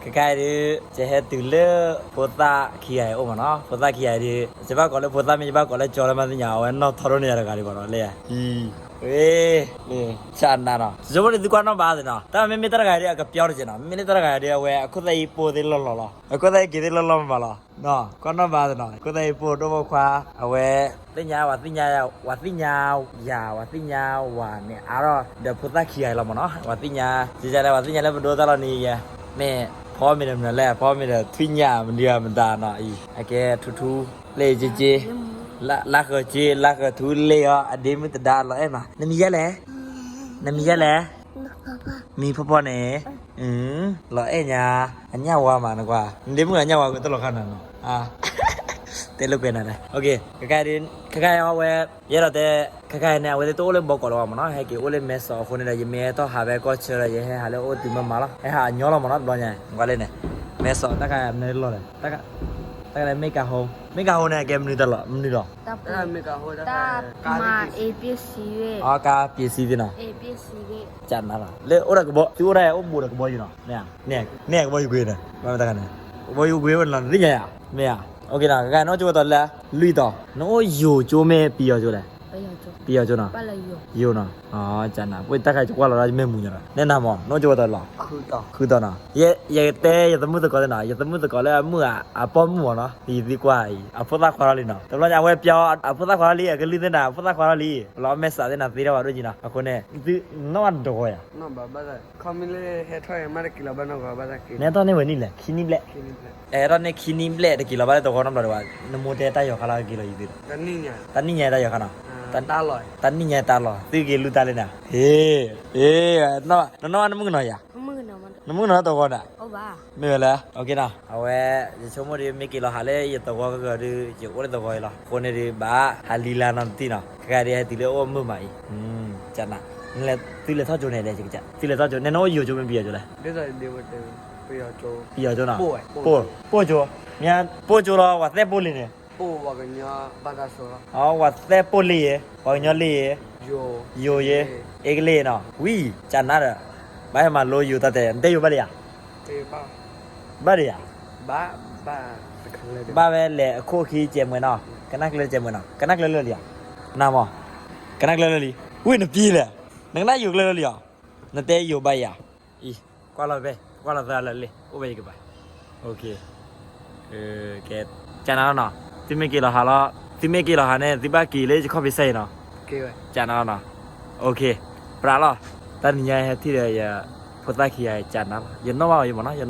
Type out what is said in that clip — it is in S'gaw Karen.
ခဲခါအံၤဒုး ယဟဲတုၤလၢဖိသၣ်ခံဂၤအံၤအိၣ်မးနီၤ, ဖိသၣ်ခံဂၤအံၤဒုး ယဘၣ်ကိးလၢဖိသၣ်မ့ၢ်ယဘၣ်ကိးလၢကၠီလၢမၤသ့ၣ်ညါ အဝဲနီၣ်ထီၣ်ဒိၣ်န့ၢ်ယၤတဂၤဒံးဘၣ်နီၤ လၢယၤ, ဝ့ၢ်, ဆၣ်နါနီၤ ယဆိကမိၣ်န့ၣ်သုကွၢ်နီၣ်ဘၣ်သ့ၣ်နီၤ, တၢ်မ့မ့ၢ်တၢ်တဂၤအံၤဒုး အကပျီတက့ၢ်နီၤ, မ့မ့ၢ်လၢတၢ်တဂၤအံၤဒုး အဝဲအခိၣ်သၣ်အံၤပိၢ်သ့လီၢ်လီၢ်လီၤ, အခိၣ်သၣ်အံၤက့ၤသ့လီၢ်လီၢ်မးမးလီၤ, ကွၢ်နီၣ်ဘၣ်သ့ၣ်နီၤ အခိၣ်သၣ်အံၤပိၢ်ဒိၣ်ဖိခွါ, အဝဲ သ့ၣ်ညါ ဝၤသ့ၣ်ညါ, ဝၤသ့ၣ်ညါယၤ, ဝၤသ့ၣ်ညါဝၤန့ၣ် အါထီၣ်ဒီးဖိသၣ်ခံဂၤအံၤလီၤမးနီၤ, ဝၤသ့ၣ်ညါ, ကလဲၣ် ဝၤသ့ၣ်ညါလၢပဒိတၢ်လီၤန့ၣ် ယဲ, မ့ၢ်ဖီမ့ၢ်ဒီးမနုၤလဲၣ်, ဖီမ့ၢ်ဒီးထွံၣ်ညၣ်မနုၤမတၤနီၤအံၤ, အကဲထူထူ, လ့ၣ်က့က့, လါဃၢၤက့, လါဃၢၤထူလ့ၣ်အီၤ အဒ့မုၣ်သဒါလီၤအဲၣ်မး, နမံၤယဲလဲၣ်, နမံၤယဲလဲၣ်, မံၤဖီဖီန့ၣ်, လီၤအဲၣ်ညါ, အညၣ်ဝါမးနကွၢ်, နဒ့မုၣ်အညၣ်ဝါကတလီၤခါနၤနီၤ, တဲလိာ်ကွဲနၤလဲၣ်, ခဲခါအံၤဒုး, ခဲခါအံၤအဝဲ, ယအဲၣ်ဒိးတဲ, ခဲခါအံၤန့ၣ် အဝဲသ့ၣ်တအိၣ်လၢဘီကီးလၢၤဘၣ်မးနီၤ, ဟဲက့ၤအိၣ်လၢမဲစီၤအဃိန့ၣ်ဒီး ယမ့ၢ်ဟဲထီၣ်ဟးဖဲကီၢ်ဆၢဒီး ယဟဲဟးလၢအအိၣ်တုၤမးမးလီၤ, ဟဲဟးအညီလီၤမးနီၤ တဘျီညါ, ကွၢ်လၢန့ၣ်, မဲစီၤတၢ်ခါမနုၤလီၤလဲၣ်, တၢ်ခါလၢမ့ၢ်ကၤဟိ, မ့ၢ်ကၤဟိန့ၣ် အကဲမနုၤတၢ်လီၤ မနုၤလီၤ တၢ်မၤ A B C အကါ ပ့ၤစံသ့ၣ်နီၤ, ကနၤလီၤ လၢအိၣ်ဒီးကဘီ သုအိၣ်ဒၣ်အိၣ်ဘူးဒီးကဘီယူၤနီၤ, မ့ၢ်ဧါ, န့ၣ်ကဘီယူၤကွ့ၤန့ၣ်, ကဘီယူၤကွ့ၤဝဲလီၤ နသ့ၣ်ညါယၤ, မ့ၢ်ဧါ, နအိၣ်ကဘီယူၤကွ့ၤဝဲလီၤလၢ လွံၢ်တီၤ, နအိၣ်ယိၤကၠိမ့ၢ်ပယီၤကၠိလဲၣ်, ပယီၤကၠိနီၤ, ယိၤနီၤ, ကနၤ ပတၢ်ခါယကွၢ်လီၤဒၣ်ယမဲာ်မူၤညီဒီး နဲနၤမး နအိၣ်ကၠိဝဲတီၤလီၤ ဃုတီၤနီၤ, ယကတဲယသမုၣ်သကိးသ့ၣ်နီၤ, ယသမုၣ်သကိးလၢအမုၣ်အပိာ်မုၣ်မးနီၤ, ယသံကွၢ်အံၤ အဖိသၣ်ခွါထီၣ်လံနီၤ, တဘျီညါအဝဲပျီ အဖိသၣ်ခွါထီၣ်လံ အကလုၢ်သ့ၣ်နၤ အဖိသၣ်ခွါထီၣ်လံ, လီၤအီၣ်မဲာ်စးသ့ၣ်နၤသ့ထီၣ်ဘၣ်ဒိၣ်ကံနီၤ, အဃိန့ၣ် သုနီၣ်ဘၣ်တဂီၤယၤ ခီမ့ၢ်လၢဟဲထီၣ်မးတက့ၤလီၤဘၣ်နီၢ်ဂီၤဘၣ်သးက့ၤ, နဟဲထီၣ်န့ၢ်ဝဲနံၣ်လဲၣ် ခံနံၣ်ဘျဲၣ်, ဟဲထီၣ်န့ၢ်ခံနံၣ်ဘျဲၣ်တက့ၤလီၤဘၣ်လၢတဂီၤနီတဘျီဒီးဘၣ်, နမိၢ်တဲတၢ်ယီၤခါလၢကက့ၤလီၤယံၤသုဒီး, တနံၣ်ညါတၢ်ယီၤခါနီၤ, တနံၣ်ညါတၢ်လီၤ သုက့ၤလူတၢ်လၢနၤ, ဟ့, ဟ့, နနီၢ်နမုၣ်ကနီၤယၤ, နမုၣ်ကနီၤတဂီၤန့ၣ်, မ့ၢ်ဝဲလဲၣ်, အဝဲ, ယဆိကမိၣ်ဒီး မ့ၢ်က့ၤလီၤဟးလၢယတဂီၤကဂၤဒီး ယအိၣ်လၢတဂီၤအံၤလီၤ, အဃိန့ၣ်ဒီး ဘၣ်ဟးလံလါနီတထံၣ်နီၤ, ခဲကဲဒ်ဟဲတုၤလၢအိၣ်မုာ်မးအံၤ, ကနၤ, သုလဲၤထီၣ်ကၠိန့ၣ်လဲၣ်, သုလဲၤထီၣ်ကၠိ နဲနအိၣ်ယိၤကၠိမ့ၢ်ပယီၤကၠိလဲၣ်, ပယီၤကၠိနီၤ, ပိၢ်ကၠိ, မ့ၢ်ပိၢ်ကၠိလီၤ ဝၤသဲပိၢ်လံန့ၣ်, ဝၤသဲပိၢ်လံယဲ, ပှၤကညီလံယဲ, ယိၤယဲ, အ့ကလ့ၢ်နီၤ, ဝံၤ, ကနၤဒီး, ဘၣ်ဟဲမၤလိယိၤတၢ်တဲ နတဲယိၤဘၣ်လံဧါ, ဘၣ်ဒံးဧါ, ဘၣ်ဝဲလဲၤအခိၣ်ခံကဲးမွဲနီၤ, ကနၣ်ကျၢၤကဲးမွဲနီၤ, ကနၣ်ကျၢၤလၢာ်လံဧါ, နမး, ကနၣ်ကျၢၤလၢာ်လံ, ဝံၤနပျံၤလဲၣ်, နကနၣ်ယိၤကျၢၤလၢာ်လံဧါ, နတဲယိၤဘၣ်ဧါ, အံၤ, ကွၢ်လီၤဖဲ, ကွၢ်လီၤသးလၢလ့ၣ်, အိၣ်ဝဲယကပၤ, ကနၤနီၤ, သုမ့ၢ်က့ၤလီၤဟးလီၤ, သုမ့ၢ်က့ၤလီၤဟးန့ၣ် သုဘၣ်က့ၤလၢယခီၣ်ဖံးစဲအံၤနီၤ, ကနၤနီၤ, ပြးလီၤ, တၢ်နံၤညါဟဲထံၣ်ဒီးယဖိသၣ်ခံဂၤအံၤ ကနၤလီၤ, ယနီၣ်ဘၣ်အီၤယမးနီၤ,